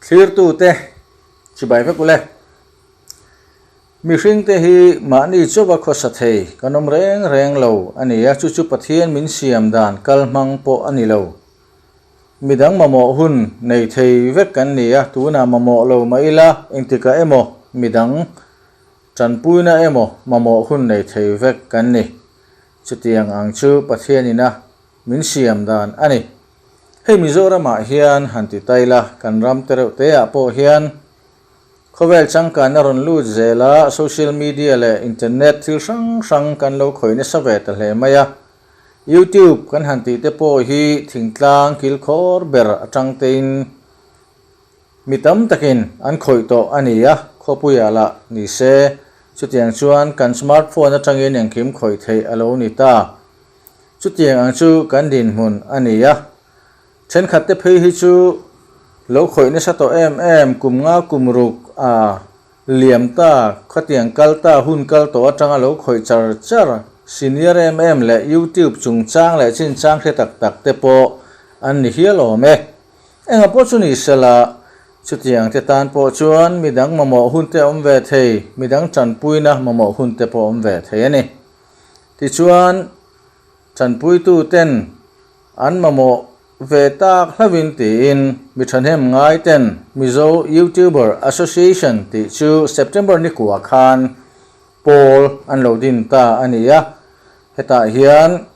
Thlirtute chibai vek ule. Mihringte hi mahni chauva khawsa thei kan awm reng reng lo a ni a, chu chu Pathian min siam dan kal hmang pawh a ni lo. Midang mamawh hun nei thei vek kan ni a, tunah mamawh lo mah ila engtikah emaw midang tanpuina emaw mamawh hun nei thei vek kan ni. Chutiang ang chu Pathianina min siam dan a ni. Hei Mizoramah hian han ti ta ila, kan ram te reuh teah pawh hian Khawvel changkanna rawn lut zel a, social media leh internet thil hrang hrang kan lo khawih nasa ve ta hle mai a. YouTube kan han tih te pawh hi thingtlang kilkhawr ber atang tein mi tam takin an khawih tawh a ni a, khawpuiah lah ni se. Chutiang chuan kan smartphone atangin engkim khawih theih a lo ni ta. Chutiang ang chu kan dinhmun a ni a. Thenkhat te phei hi chu lo khawih nasa tawh em em, kum nga kum ruk a liam ta, khatiang kal ta, hun kal tawh atanga lo khawih char char, senior em em leh YouTube chungchang leh chinchang hre tak tak te pawh an ni hial awm e. Engah pawh chu ni sela, chutiang te tan pawh chuan midang mamawh hun te awm ve thei, midang tanpuina mamawh hun te pawh awm ve thei a ni. Tichuan, tanpuitu ten An mamawh ve tak hlauhin tiin mi thahnem ngai ten Mizo YouTuber Association tih chu September ni kuah khan pawl an lo din ta a ni a. Hetah hian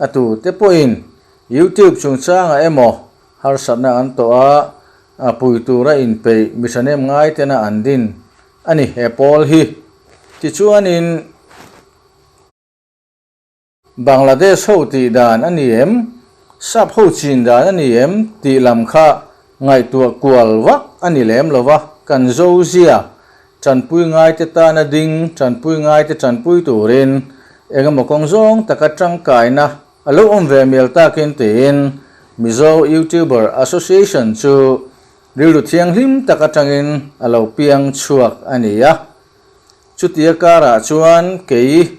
a tute pawhin YouTube chungchangah emaw harsatna an tawh a, pui tura inpeih mi thahnem ngai tena an din a ni he pawl hi. Tichuanin. Bangladesh ho tih dan a ni em? Sap ho chin dan a ni em? Tih lam kha ngaihtuah kual vak a ni lem lo va, kan zo zia, tanpui ngaite tana ding, tanpui ngaite tanpui turin engemaw kawng zawng taka tangkaina a lo awm ve mial takin tiin Mizo YouTuber Association chu rilru thianghlim tak atangin a lo piang chhuak a ni a. Chutia karah chuan kei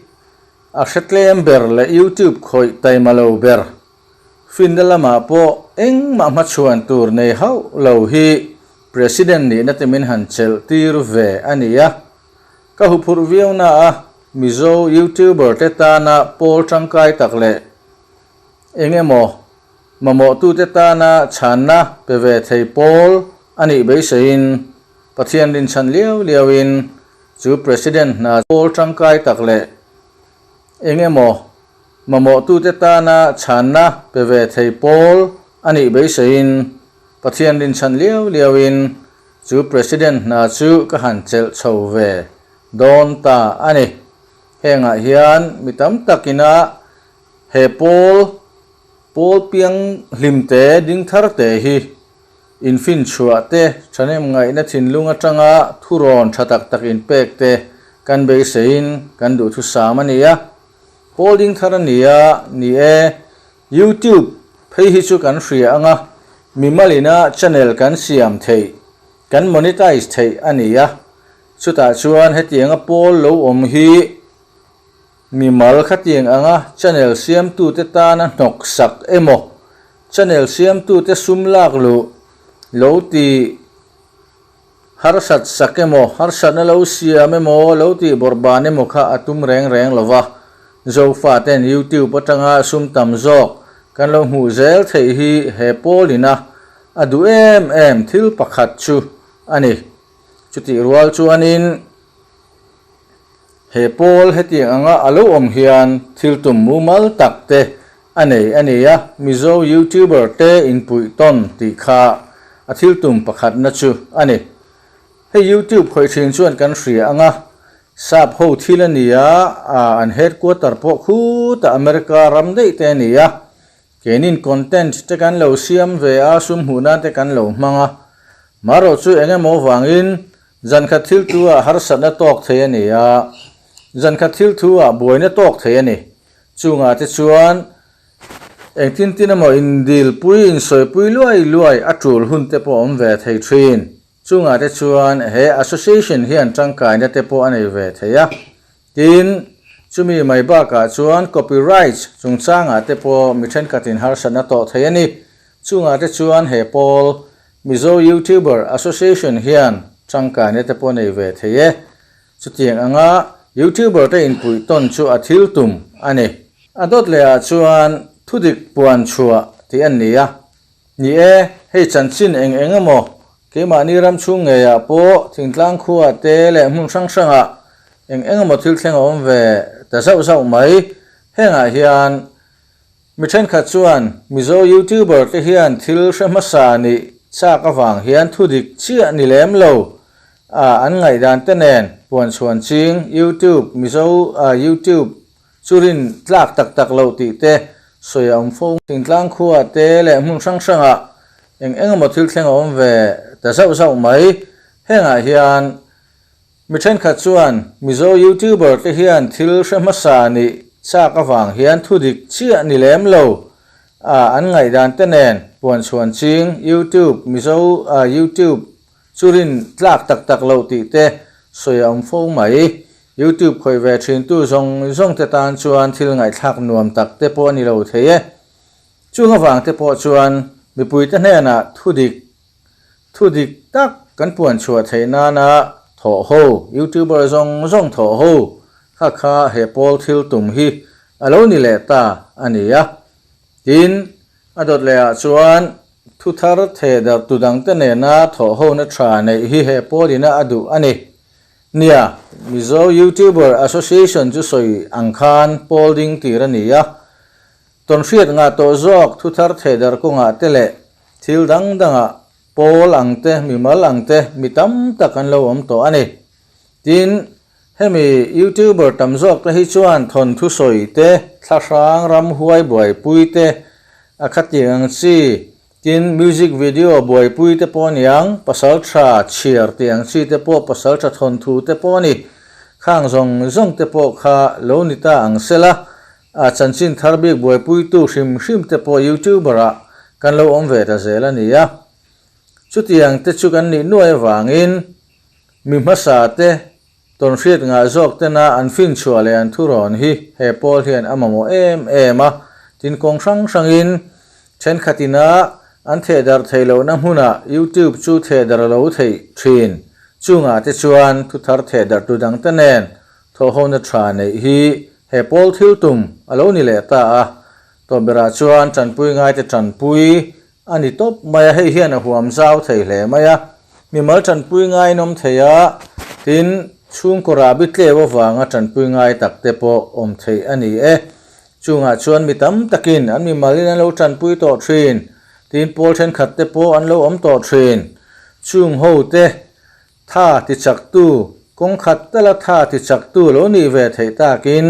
A hretlem ber leh YouTube khawih taima lo ber, finna lamah pawh engmah hmachhuan tur nei hauh lo hi President nihna te min han chelh tir ve a ni a. Ka huphurh viau na a, Mizo YouTuber te tana pawl tangkai tak leh eng emaw mamawhtute tana chhanna pe ve thei pawl a nih beiseiin Pathian rinchhan liau liauin Chu President hna pawl tangkai tak leh eng emaw mamawhtute tana chhanna pe ve thei pawl a nih beiseiin Pathian rinchhan liau liauin chu President hna chu ka han chelh chho ve dawn ta a ni. Hengah hian mi tam takina he pawl pawl piang hlimte ding tharte hi Infinchhuah te, thahnem ngaihna thinlung atanga thurawn tha tak tak inpek te kan beiseiin kan duhthusam a ni a. Pawl ding thar a ni a, ni e, YouTube phei hi chu kan hria anga mimalina channel kan siam theih, kan monetize theih a ni a. Chutah chuan hetianga pawl lo awm hi mimal khatiang anga channel siamtute tana hnawksak emaw Channel siamtute sum lak luh lo ti harsat sak emaw, harsatna lo siam emaw, lo tih bawrhban emaw kha a tum reng reng lo va. Zofaten YouTube atanga sum tam zawk kan lo hmuh zel theih hi he pawlina a duh em em thil pakhat chu a ni. Chutih rual chuanin he pawl hetiang anga a lo awm hian thil tum mumal tak te A nei a ni a, Mizo YouTuber te inpuih tawn tih kha a thil tum pakhatna chu a ni. Hei YouTube khawih thin chuan kan hria ang a, sap ho thil a ni a, an headquarter pawh khutah America ram daih te a ni a, keinin content te kan lo siam ve a, sum hmuh nan te kan lo hmang a, marawh chu eng emaw vangin zankhat thil tu ah harsatna tawk thei a ni a, zankhat thil thu ah buaina tawk thei a ni. Chungah te chuan engtin tin emaw indilpui, insawipui luai luai a tul hun te pawh a awm ve thei thin. Chungah te chuan he association hian tangkaina te pawh a nei ve thei a. Tin, chumi mai bakah chuan copyrights chungchangah te pawh mi thenkhatin harsatna tawh thei a ni. Chungah te chuan he pawl Mizo Youtuber Association hian tangkaina te pawh nei ve thei e. Chutiang anga Youtuber te inpuih tawn chu a thil tum a ni. A dawt leh ah chuan thudik puan chhuah tih a ni a. Ni e, hei chanchin eng eng emaw keimahni ram chhung ngeiah pawh thingtlang khua te leh hmun hrang hrangah eng eng emaw thil thleng a awm ve ta zauh zauh mai. Hengah hian Mi thenkhat chuan Mizo YouTuber te hian thil hre hmasa nih chak avang hian thudik chiah ni lem lo a an ngaihdan te nen puanchhuan ching YouTube Mizo YouTube chu rin tlak tak tak loh tih te sawi a awm fo. Thingtlang khua te leh hmun hrang hrangah eng eng emaw thil thleng a awm ve ta zauh zauh mai. Hengah hian Mi thenkhat chuan Mizo YouTuber te hian thil hre hmasa nih chak avang hian thudik chiah ni lem lo a an ngaihdan te nen puanchhuan ching YouTube Mizo YouTube chu rin tlak tak tak loh tih te sawi a awm fo mai. YouTube khawih ve thintu zawng zawng te tan chuan thil ngaihthlak nuam tak te pawh a ni lo thei e. Chung avang te pawh chuan mipuite hnenah thudik Thu dik tak kan puan chhuah theih nana thawh ho, YouTuber zawng zawng thawh ho kha kha he pawl thil tum hi a lo ni leh ta a ni a. Tin, a dawt leh ah chuan thu thar theh darh tu dangte nena thawh hona tha neih hi he pawl ina a duh a ni. Nia, Mizo YouTuber Association chu sawi ang khan pawl ding tir a ni a. Tawnhriat ngah tawh zawk thu thar theh darh kawngah te leh thil dang dangah pawl ang te, mimal ang te mi tam tak an lo awm tawh a ni. Tin, hemi YouTuber tam zawk te hi chuan thawnthu sawi te, thlahrang ramhuai buaipui te, a khatiang ang chi, tin music video buaipui te pawh a niang, pasaltha chhiar tih ang chi te pawh, pasaltha thawnthu te pawh a ni. Khang zawng zawng te pawh kha lo ni ta ang sela, A chanchin thar bik buaipuitu hrim hrim te pawh YouTuber ah kan lo awm ve ta zel a ni a. Chutiang te chu kan nih nuai avangin mi hmasa te tawnhriat ngah zawk tena an finchhuah leh an thurawn hi he pawl hian a mamawh em em a. Tin kawng hrang hrangin thenkhat ina an thehdarh theih lohna hmunah YouTube chu thehdarh a lo theih thin. Chungah te chuan thuthar thehdarh tu dangte nen Thawhhona tha neih hi he pawl thil tum a lo ni leh ta a, tawpberah chuan tanpui ngaite tanpui a ni tawp mai a, hei hian a huam zau thei hle mai a, mimal tanpui ngaiin awm thei a, tin chhungkaw rahbi tleu avanga tanpui ngai tak te pawh awm theih a ni e. Chungah chuan mi tam takin an mimalin an lo tanpui tawh thin, tin pawl thenkhat te pawh an lo awm tawh thin. Chung ho te Tha tichaktu, kawng khat tala tha tichaktu lo nih ve theih takin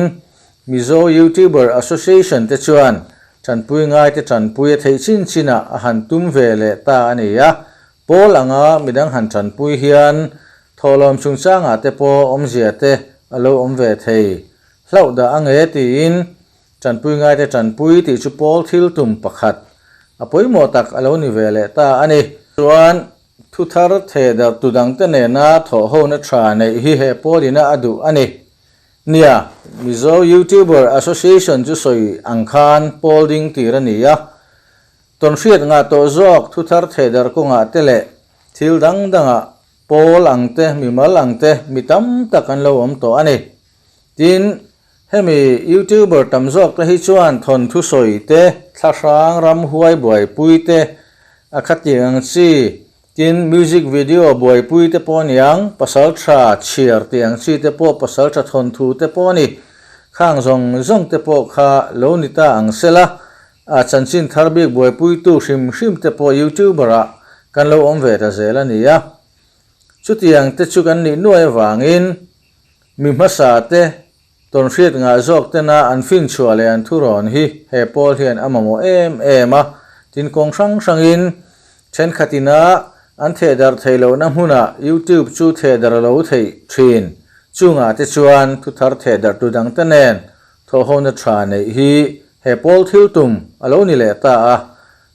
Mizo YouTuber Association te chuan tanpui ngaite tanpui a theih chin chinah a han tum ve leh ta a ni a. Pawl anga midang han tanpui hian thawhlawm chungchangah te pawh awmzia te a lo awm ve thei hlauh dah ang e tiin tanpui ngaite tanpui tih chu pawl thil tum pakhat a pawimawh tak a lo ni ve leh ta a ni. Chuan Thu thar theh darh tu dangte nena thawhhona tha neih hi he pawl ina a duh a ni. Nia, Mizo YouTuber Association chu sawi ang khan pawl ding tir a ni a. Tawnhriat ngah tawh zawk thu thar theh darh kawngah te leh thil dang dangah pawl ang te, mimal ang te mi tam tak an lo awm tawh a ni. Tin, hemi YouTuber tam zawk te hi chuan thawnthu sawi te, thlahrang ramhuai buaipui te, a khatiang ang chi, tin music video buaipui te pawh a niang, pasaltha chhiar tih ang chi te pawh, pasaltha thawnthu te pawh a ni. Khang zawng zawng te pawh kha lo ni ta ang sela, a chanchin thar bik buaipuitu hrim hrim te pawh YouTuber ah kan lo awm ve ta zel a ni a. Chutiang te chu kan nih nuai avangin Mi hmasa te, tawnhriat ngah zawk tena an finchhuah leh an thurawn hi he pawl hian a mamawh em em a, tin kawng hrang hrangin thenkhat ina an thehdarh theih lohna hmunah YouTube chu thehdarh a lo theih thin. Chungah te chuan thuthar thehdarh tu dangte nen thawhhona tha neih hi he pawl thil tum a lo ni leh ta a,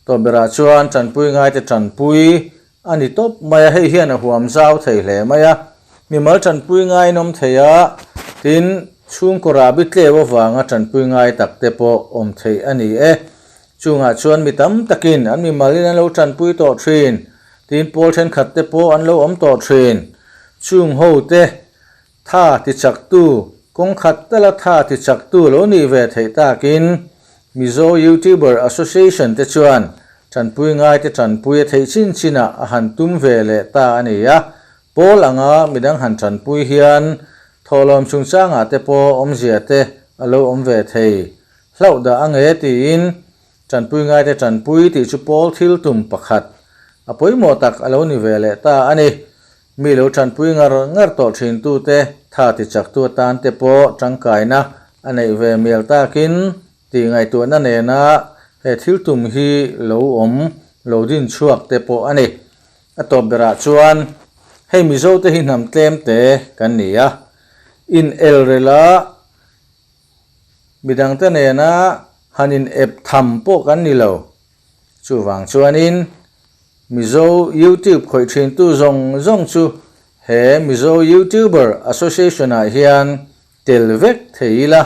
tawpberah chuan tanpui ngaite tanpui A ni tawp mai a, hei hian a huam zau thei hle mai a. Mimal tanpui ngaiin awm thei a, tin chhungkaw rahbi tleu avanga tanpui ngai tak te pawh awm theih a ni e. Chungah chuan mi tam takin an mimalin an lo tanpui tawh thin. Tin, pawl thenkhat te pawh an lo awm tawh thin. Chung ho te tha tichaktu, kawng khat tala tha tichaktu lo nih ve theih takin Mizo YouTuber Association te chuan tanpui ngaite tanpui a theih chin chinah a han tum ve leh ta a ni a. Pawl anga midang han tanpui hian thawhlawm chungchangah te pawh awmzia te a lo awm ve thei hlauh dah ang e tiin Tanpui ngaite tanpui tih chu pawl thil tum pakhat a pawimawh tak a lo ni ve leh ta a ni. Mi lo tanpui ngar ngar tawh thintute tha tichaktu atan te pawh tangkaina a neih ve mial takin tih ngaihtuahna nena he thil tum hi lo awm lo din chhuak te pawh a ni. A tawp berah chuan hei Mizote hi hnam tlem te kan ni a, in elrela Midangte nena han in ep tham pawh kan ni lo. Chuvang chuanin Mizo YouTube khawih thintu zawng zawng chu he Mizo YouTuber Association ah hian tel vek thei ila.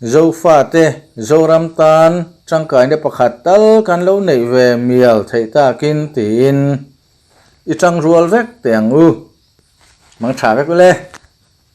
Zofate Zoram tan tangkaina pakhat tal kan lo neih ve mial theih takin tiin i tangrual vek teh ang u. Mang tha vek ule.